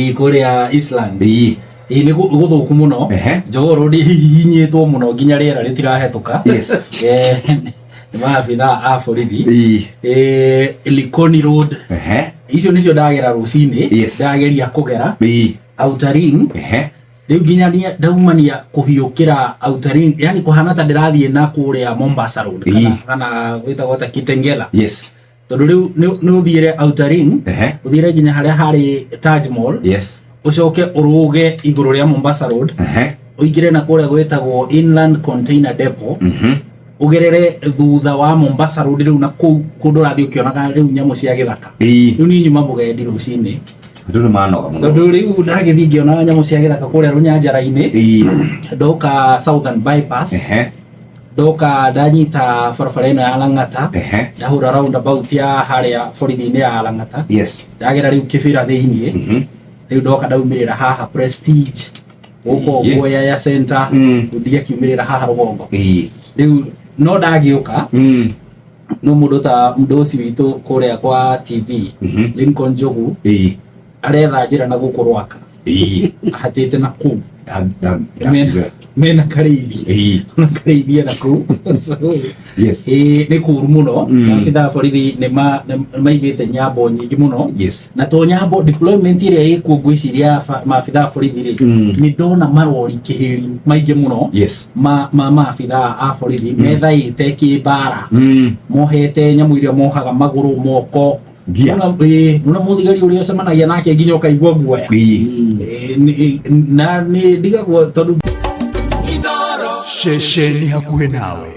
Ĩĩ, kũrĩa Eastlands. Ĩĩ. Ĩĩ, nĩ gũthũku mũno. Jogoo Road ĩhihinyĩtwo mũno nginya rĩera rĩtirahetũka. Nĩ maabithaa a borithi. Likoni Road. Icio nĩcio ndagera rũcinĩ. Ndageria kũgera. Outer Ring. Rĩu nginya ndaumania kũhiũkĩra Outer Ring, yani kũhana ta ndĩrathiĩ na kũrĩa Mombasa Road kana, kana gwĩtagwo ta Kitengela. Tondũ rĩu nĩ ũthiĩre Outer Ring, ũthiĩre nginya harĩa harĩ Taj Mall, ũcoke ũrũge igũrũ rĩa Mombasa Road, ũingĩre na kũrĩa gwĩtagwo Inland Container Depot, ũgerere thutha wa Mombasa Road rĩu na kũu kũndũ ũrathiĩ ũkĩonaga rĩu nyamũ cia gĩthaka. Rĩu niĩ nyuma mũgendi rũcinĩ. Andũ nĩ manoga mũno. Tondũ rĩu ndagĩthiĩ ngĩonaga nyamũ cia gĩthaka kũrĩa rũnyanjara-inĩ, ndoka Southern Bypass, ndoka ndanyita barabara ĩno ya Lang'ata, ndahũra roundabout ya harĩa borithi-inĩ ya Lang'ata, ndagera rĩu Kĩbĩra thĩiniĩ, rĩu ndoka ndaumĩrĩra haha Prestige, gũkũ ũguo Yaya Center, rĩu ndiakiumĩrĩra haha rũgongo. Rĩu no ndagĩũka, no mũndũ ta mũndũ witũ kũrĩa kwa TV, Lincoln Njogu, aretha njĩra na gũkũ Rwaka, ahatĩte na kũu. Mena karĩithi. Na karĩithia na kũu. So, ĩĩ, nĩ kũru mũno. Maabithaa a borithi nĩ maigĩte nyambo nyingĩ mũno. Na to nyambo, deployment ĩrĩa ĩkuo ngwĩciria maabithaa a borithi rĩ, nĩ ndona marori kĩhĩri maingĩ mũno ma maabithaa a borithi methaĩte kĩmbara, mohete nyamũ iria mohaga magũrũ, moko. Ngia. Nona mũthigari ũrĩa ũcemanagia nake nginya ũkaigua guoya. Na nĩ ndigagwo tondũ Ceceni hakuhĩ nawe.